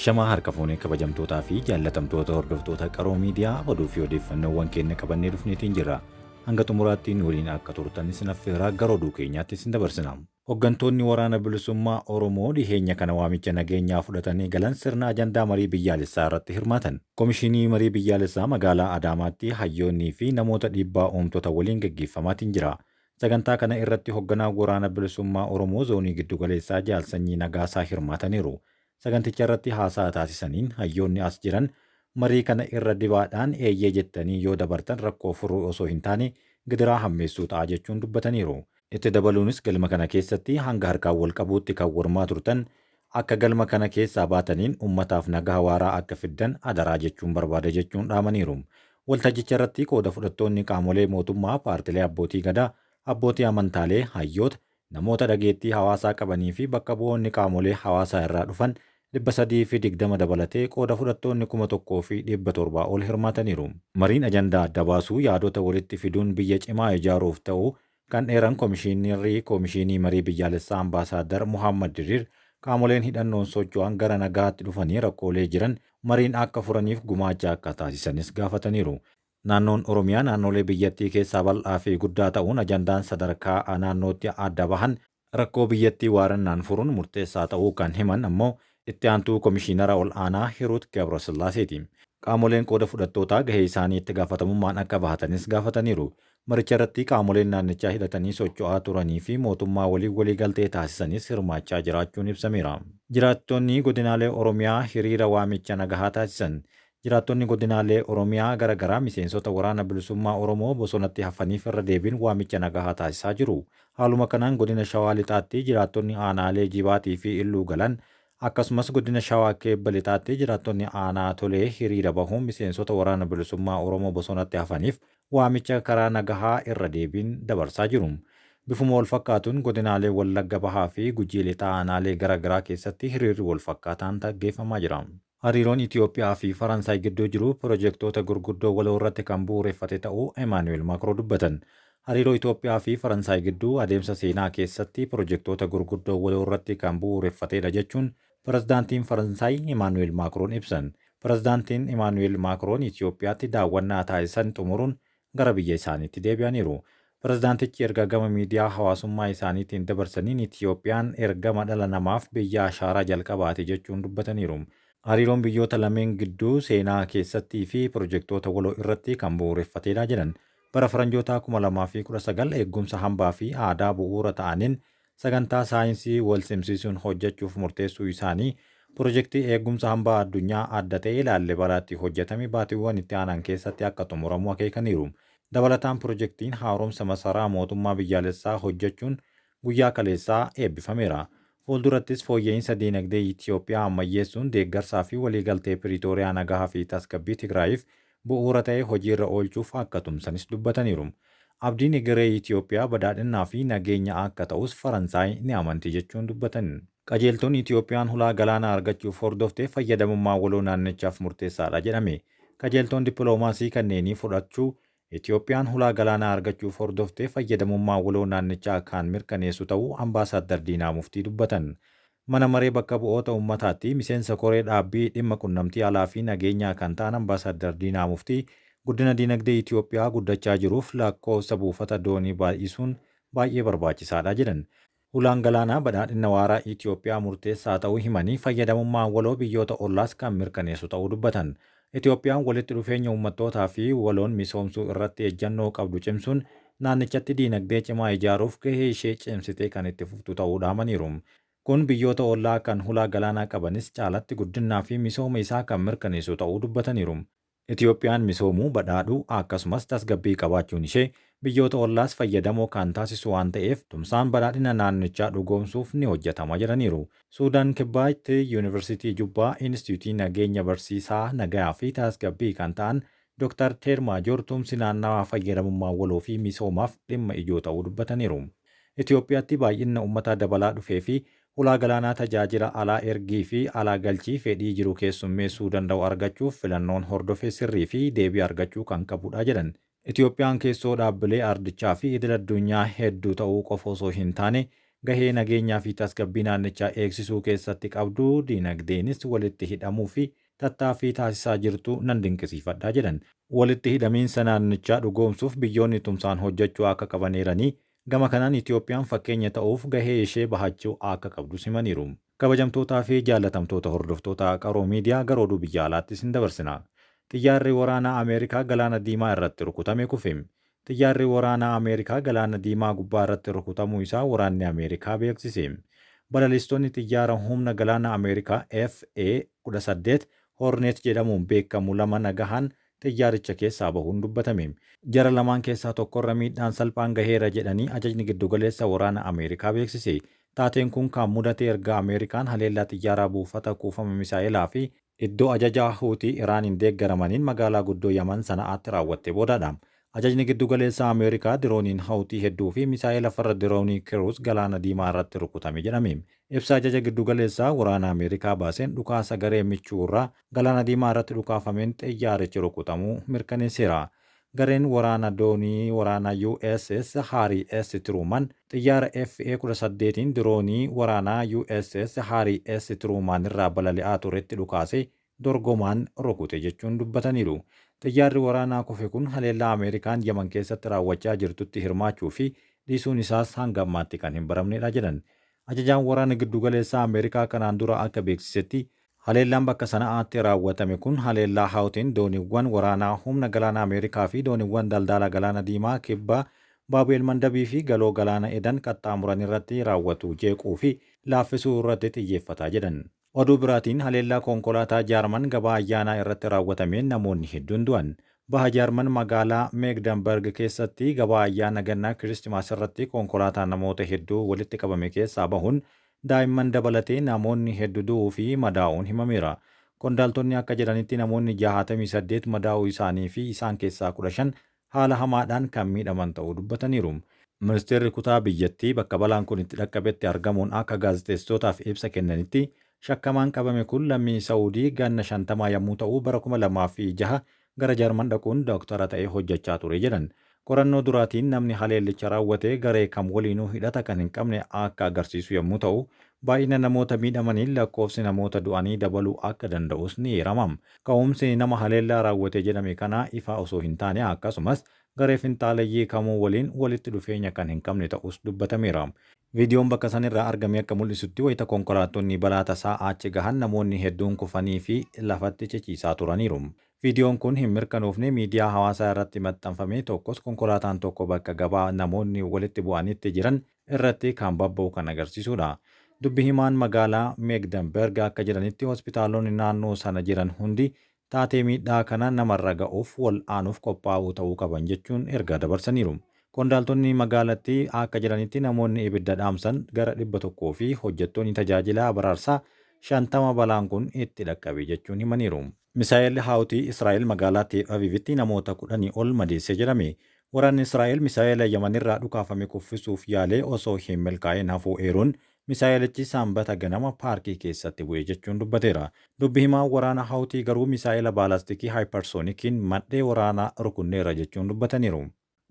Ashamaa harka fuunee kabajamtootaa fi jaallatamtoota hordoftoota Qaroo Miidiyaa oduu fi odeeffannoowwan keenya qabannee dhufneetiin jirra. Hanga xumuraatti nu waliin akka turtan isin affeeraa gara oduu keenyaatti isin dabarsina. Hoggantoonni Waraana Bilisummaa Oromoo dhiheenya kana waamicha nageenyaa fudhatanii galan sirna ajandaa marii biyyaalessaa irratti hirmaatan. Komishinii Marii Biyyaalessaa magaalaa Adaamaatti hayyoonnii fi namoota dhiibbaa uumtota waliin gaggeeffamaatiin jira. Sagantaa kana irratti hogganaan Waraana Bilisummaa Oromoo Zoonii Giddugaleessaa Jaal Sanyii Nagaasaa hirmaataniiru. Saganticha irratti haasaa taasisaniin hayyoonni as jiran marii kana irra dibaadhaan eeyyee jettanii yoo dabartan rakkoo furuu osoo hin taane gidiraa hammeessuu ta'a jechuun dubbataniiru. Itti dabaluunis galma kana keessatti hanga harkaan wal qabuutti kan wormaa turtan akka galma kana keessaa baataniin ummataaf nagaha waaraa akka fiddan adaraa jechuun barbaada jechuun dhaamaniiru. Waltajjicha irratti qooda fudhattoonni qaamolee mootummaa, paartilee abbootii gadaa, abbootii amantaalee, hayyoota, namoota dhageettii hawaasaa qabanii fi bakka bu'oonni qaamolee hawaasaa irraa dhufan 320 dabalatee qooda fudhattoonni 1700 ol hirmaataniiru. Mariin ajandaa adda baasuu yaadota walitti fiduun biyya cimaa ijaaruuf ta'uu kan eeran Komishiinarri Komishinii Marii Biyyaalessaa Ambaasaaddar Mohaammad Diriir, qaamoleen hidhannoon socho'an gara nagaatti dhufanii rakkoolee jiran mariin akka furaniif gumaacha akka taasisanis gaafataniiru. Naannoon Oromiyaa naannolee biyyattii keessaa bal'aa fi guddaa ta'uun ajandaan sadarkaa naannootti adda bahan rakkoo biyyattii waarannaan furuun murteessaa ta'uu kan himan ammoo itti aantuu Komishiinara Ol'aanaa Hiruut Gabrasillaaseeti. Qaamoleen qooda fudhattootaa gahee isaanii itti gaafatamummaan akka bahatanis gaafataniiru. Maricha irratti qaamoleen naannichaa hidhatanii socho'aa turanii fi mootummaa waliin waliigaltee taasisanis hirmaachaa jiraachuun ibsameera. Jiraattonni godinaalee Oromiyaa hiriira waamicha nagahaa taasisan. Jiraattonni godinaalee Oromiyaa gara garaa miseensota Waraana Bilisummaa Oromoo bosonatti hafaniif irra deebiin waamicha nagahaa taasisaa jiru. Haaluma kanaan godina Shawaa Lixaatti jiraattonni aanaalee Jibaatii fi Illuu Galan akkasumas godina Shawaa Kibba Lixaatti jiraattonni aanaa Tolee hiriira bahuun miseensota Waraana Bilisummaa Oromoo bosonatti hafaniif waamicha karaa nagahaa irra deebiin dabarsaa jiru. Bifuma walfakkaatuun godinaalee Wallagga Bahaa fi Gujii Lixaa aanaalee gara garaa keessatti hiriirri walfakkaataan gaggeeffamaa jira. Hariiroon Itiyoophiyaa fi Faransaay gidduu jiru pirojektoota gurguddoo waloo irratti kan bu'uureffate ta'uu Emaanu'eel Maakroo dubbatan. Hariiroo Itiyoophiyaa fi Faransaay gidduu adeemsa seenaa keessatti pirojektoota gurguddoo waloo irratti kan bu'uureffatedha jechuun Pirezidaantiin Faransaay Emaanu'eel Maakroon ibsan. Pirezidaantiin Emaanu'eel Maakroon Itiyoophiyaatti daawwannaa taasisan xumuruun gara biyya isaaniitti deebi'aniiru. Pirezidaantichi ergaa gama miidiyaa hawaasummaa isaaniitiin dabarsaniin Itiyoophiyaan ergama dhala namaaf biyya ashaaraa jalqabaati jechuun dubbataniiru. Hariiroon biyyoota lameen gidduu seenaa keessattii fi pirojektoota waloo irratti kan bu'uureffateedha jedhan. Bara Faranjootaa 2019 eeggumsa hambaa fi aadaa bu'uura ta'aniin sagantaa saayinsii walsimsiisuun hojjechuuf murteessuu isaanii pirojektii eeggumsa hambaa addunyaa adda ta'e Laallibalaatti hojjetame baatiiwwan itti aanan keessatti akka xumuramu akeekaniiru. Dabalataan pirojektiin haaromsa masaraa mootummaa biyyaalessaa hojjechuun guyyaa kaleessaa eebbifameera. Fuuldurattis fooyya'iinsa diinagdee Itiyoophiyaa ammayyeessuun deeggarsaa fi waliigaltee Piriitooriyaa nagahaa fi tasgabbii Tigraayiif bu'uura ta'e hojiirra oolchuuf akka tumsanis dubbataniiru. Abdiin egeree Itiyoophiyaa badhaadhinnaa fi nageenya akka ta'us Faransaay ni amanti jechuun dubbatan. Qajeeltoon Itiyoophiyaan hulaa galaanaa argachuuf hordofte fayyadamummaa waloo naannichaaf murteessaadha jedhame. Qajeeltoon dippiloomaasii kanneenii fudhachuu Itiyoophiyaan hulaa galaanaa argachuuf hordofte fayyadamummaa waloo naannichaa kan mirkaneessu ta'uu Ambaasaaddar Diinaa Muftii dubbatan. Mana Maree Bakka Bu'oota Ummataatti miseensa koree dhaabbii dhimma qunnamtii alaa fi nageenyaa kan ta'an Ambaasaaddar Diinaa Muftii guddina diinagdee Itiyoophiyaa guddachaa jiruuf lakkoofsa buufata doonii baay'isuun baay'ee barbaachisaadha jedhan. Hulaan galaanaa badhaadhina waaraa Itiyoophiyaa murteessaa ta'uu himanii fayyadamummaa waloo biyyoota ollaas kan mirkaneessu ta'uu dubbatan. Itiyoophiyaan walitti dhufeenya ummattootaa fi waloon misoomsuu irratti ejjannoo qabdu cimsuun naannichatti diinagdee cimaa ijaaruuf gahee ishee cimsitee kan itti fuftu ta'uu dhaamaniiru. Kun biyyoota ollaa kan hulaa galaanaa qabanis caalatti guddinnaa fi misooma isaa kan mirkaneessu ta'uu dubbataniiru. Itiyoophiyaan misoomuu, badhaadhuu akkasumas tasgabbii qabaachuun ishee biyyoota ollaas fayyadamoo kan taasisu waan ta'eef tumsaan badhaadhina naannichaa dhugoomsuuf ni hojjetama jedhaniiru. Suudaan Kibbaatti Yuunivarsiitii Jubbaa Inistiitiyuutii Nageenya Barsiisaa Nagayaa fi Tasgabbii kan ta'an Dooktar Teer Maajoor tumsi naannawaa fayyadamummaa waloo fi misoomaaf dhimma ijoo ta'uu dubbataniiru. Itiyoophiyaatti baay'inna ummataa dabalaa dhufee fi hulaa galaanaa tajaajila alaa ergii fi alaa galchii fedhii jiru keessummeessuu danda'u argachuuf filannoon hordofe sirrii fi deebii argachuu kan qabudha jedhan. Itiyoophiyaan keessoo dhaabbilee ardichaa fi idil addunyaa hedduu ta'uu qofa osoo hin taane Gahee nageenyaa fi tasgabbii naannichaa eegsisuu keessatti qabdu, dinagdeenis walitti hidhamuu fi tattaaffii taasisaa jirtu nan dinqisiifadha jedhan. Walitti hidhamiinsa naannichaa dhugoomsuuf biyyoonni tumsaan hojjechuu akka qaban eeranii, gama kanaan Itiyoophiyaan fakkeenya ta'uuf gahee ishee bahachuu akka qabdus himaniiru. Kabajamtootaa fi jaallatamtoota hordoftoota Qaroo Miidiyaa, gara oduu biyya alaatti isin dabarsina. Xiyyaarri waraanaa Ameerikaa Galaana Diimaa irratti rukutame kufe. Xiyyaarri waraanaa Ameerikaa Galaana Diimaa gubbaa irratti rukutamuu isaa waraanni Ameerikaa beeksise. Balaliistonni xiyyaara humna galaana Ameerikaa FA-18 Hornet jedhamuun beekamu lama nagahaan xiyyaaricha keessaa bahuun dubbatame. Jara lamaan keessaa tokkorra miidhaan salphaan gaheera jedhanii ajajni giddugaleessa waraana Ameerikaa beeksise. Taateen kun kan mudate erga Ameerikaan haleellaa xiyyaaraa buufata kuufama misaa'elaa fi iddoo ajajaa Huutii Iraaniin deeggaramaniin magaalaa guddoo Yaman Sana'aatti raawwatte boodadha. Ajajni giddugaleessaa Ameerikaa dirooniin Hawutii hedduu fi misaa'ela farra diroonii Kiruuz Galaana Diimaa irratti rukutame jedhame. Ibsa ajaja giddugaleessaa waraana Ameerikaa baaseen dhukaasa garee michuu irraa Galaana Diimaa irratti dhukaafameen xiyyaarichi rukutamuu mirkaneesseera. Gareen waraana doonii waraanaa USS Harry S. Truman xiyyaara FA-18n diroonii waraanaa USS Harry S. Truman irraa balali'aa turetti dhukaasee dorgomaan rukute jechuun dubbataniiru. Xiyyaarri waraanaa kufe kun haleellaa Ameerikaan Yaman keessatti raawwachaa jirtutti hirmaachuu fi dhiisuun isaas hanga ammaatti kan hin baramnedha jedhan. Ajajaan waraana giddugaleessaa Ameerikaa kanaan dura akka beeksisetti, haleellaan bakka Sana'aatti raawwatame kun haleellaa Haawutiin dooniiwwan waraanaa humna galaana Ameerikaa fi dooniiwwan daldala Galaana Diimaa kibba Baabu'el Mandabii fi galoo galaana Edan qaxxaamuran irratti raawwatu jeequu fi laaffisuu irratti xiyyeeffata jedhan. Oduu biraatiin haleellaa konkolaataa Jaarman gabaa ayyaanaa irratti raawwatameen namoonni hedduun du'an. Baha Jaarman magaalaa Meegdanbarg keessatti gabaa ayyaana gannaa Kiristimaas irratti konkolaataa namoota hedduu walitti qabame keessaa bahuun daa'imman dabalatee namoonni heddu du'uu fi madaa'uun himameera. Qondaaltonni akka jedhanitti namoonni 68 madaa'uu isaanii fi isaan keessaa 15 haala hamaadhaan kan miidhaman ta'uu dubbataniiru. Ministeerri kutaa biyyattii bakka balaan kun itti dhaqqabetti argamuun akka gaazexeessitootaaf ibsa kennanitti, shakkamaan qabame kun lammii Sa'uudii ganna 50 yammuu ta'u bara 2006 gara Jarman dhaquun doktara ta'ee hojjechaa ture jedhan. Qorannoo duraatiin namni haleellicha raawwate garee kam waliinuu hidhata kan hin qabne akka agarsiisu yommuu ta'u, baay'ina namoota miidhamaniin lakkoofsi namoota du'anii dabaluu akka danda'us ni eerama. Ka'umsi nama haleellaa raawwate jedhame kanaa ifaa osoo hin taane akkasumas garee finxaaleyyii kamuu waliin walitti dhufeenya kan hin qabne ta'uus dubbatameera. Viidiyoon bakka sanirraa argame akka mul'isutti wayita konkolaattonni balaa tasaa achi gahan namoonni hedduun kufanii fi lafatti ciciisaa turaniiru. Viidiyoon kun hin mirkanoofne miidiyaa hawaasaa irratti maxxanfame tokkos konkolaataan tokko bakka gabaa namoonni walitti bu'anitti jiran irratti kan babba'u kan agarsiisudha. Dubbi himaan magaalaa Meegdanberg akka jedhanitti hospitaalonni naannoo sana jiran hundi taatee miidhaa kana namarra ga'uuf wal'aanuuf qophaa'uu ta'uu qaban jechuun ergaa dabarsaniiru. Qondaaltonni magaalattii akka jedhanitti namoonni ibidda dhaamsan gara 100 fi hojjettoonni tajaajila baraarsaa 50 balaan kun itti dhaqqabe jechuun himaniiru. Misaa'elli Haawutii Israa'el magaalaa Teel Aviivitti namoota kudhanii ol madeesse jedhame. Waraanni Israa'el misaa'ela Yamanirraa dhukaafame kuffisuuf yaalee osoo hin milkaa'in hafuu eeruun, misaa'elichi Sambata ganama paarkii keessatti bu'e jechuun dubbateera. Dubbi himaan waraana Hawutii garuu misaa'ela baalastikii haayparsoonikiin mandhee waraanaa rukunneerra jechuun dubbataniiru.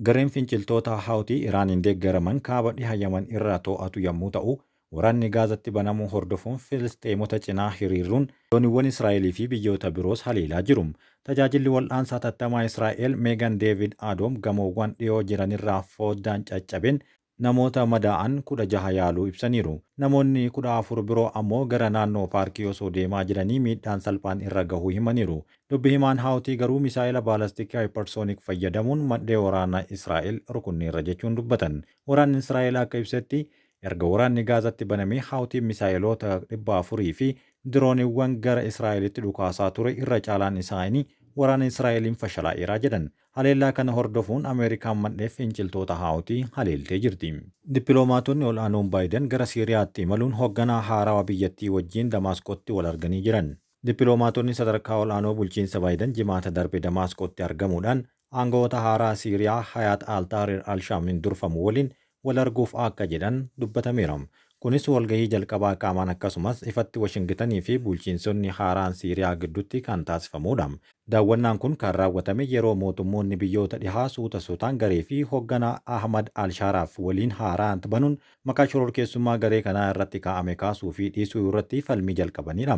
Gareen finciltoota Hawutii Iraaniin deeggaraman kaaba dhiha Yaman irraa to'atu yammuu ta'u, waraanni Gaazatti banamuu hordofuun Filisxeemota cinaa hiriiruun dooniwwan Israa'elii fi biyyoota biroos haleelaa jiru. Tajaajilli wal'aansa hatattamaa Israa'el Meegan Deevid Adoom gamoowwan dhiyoo jiranirraa foddaan caccabeen namoota madaa'an 16 yaaluu ibsaniiru. Namoonni 14 biroo ammoo gara naannoo paarkii osoo deemaa jiranii miidhaan salphaan irra gahuu himaniiru. Dubbi himaan Haawutii garuu misaa'ela baalastikii haayparsoonik fayyadamuun mandhee waraana Israa'el rukunneerra jechuun dubbatan. Waraanni Israa'el akka ibsetti, erga waraanni Gaazatti banamee Haawutiin misaa'eloota 400 fi dirooniiwwan gara Israa'elitti dhukaasaa ture irra caalaan isaanii waraana Israa'eliin fashalaa'eera jedhan. Haleellaa kana hordofuun Ameerikaan mandhee finciltoota Haawutii haleeltee jirti. Dippiloomaatonni ol'aanoon Baayiden gara Siiriyaatti imaluun hogganaa haarawa biyyattii wajjiin Damaasqootti wal arganii jiran. Dippiloomaatonni sadarkaa ol'aanoo bulchiinsa Baayiden Jimaata darbe Damaasqootti argamuudhaan aangawoota haaraa Siiriyaa Hayaat al-Tahrir al-Shaamiin durfamu waliin wal arguuf akka jedhan dubbatameera. Kunis walgahii jalqabaa qaamaan akkasumas ifatti Washingitanii fi bulchiinsonni haaraan Siiriyaa gidduutti kan taasifamudha. Daawwannaan kun kan raawwatame yeroo mootummoonni biyyoota dhihaa suuta suutaan garee fi hoogganaa Ahmad Al-Sharaaf waliin haaraan banuun maqaa shororkeessummaa garee kanaa irratti kaa'ame kaasuu fi dhiisuu irratti falmii jalqabanidha.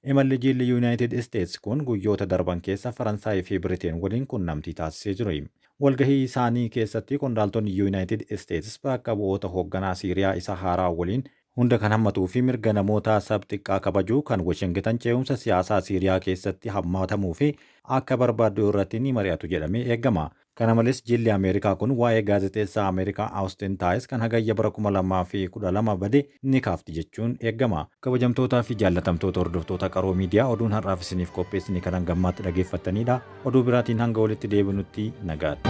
Imalli jilli Yuunaayitid Isteets kun guyyoota darban keessa Faransaayii fi Biriteen waliin qunnamtii taasisee jiru. Walgahii isaanii keessatti qondaaltonni Yuunaayitid Isteets bakka bu'oota hoogganaa Siiriyaa isa haaraa waliin hunda kan hammatuu fi mirga namoota sab xiqqaa kabajuu kan Washington ce'umsa siyaasaa Siiriyaa keessatti hammatamuu fi akka barbaaddu irratti ni mari'atu jedhamee eegama. Kana malees jilli Ameerikaa kun waa'ee gaazexeessaa Ameerikaa Austin Tice kan hagayya bara 2012 bade ni kaafti jechuun eegama. Kabajamtootaa fi jaallatamtoota hordoftoota Qaroo Miidiyaa, oduun har'aaf isiniif qopheessine kan hangammaatti dhageeffattanidha. Oduu biraatiin hanga walitti deebinutti nagaatti.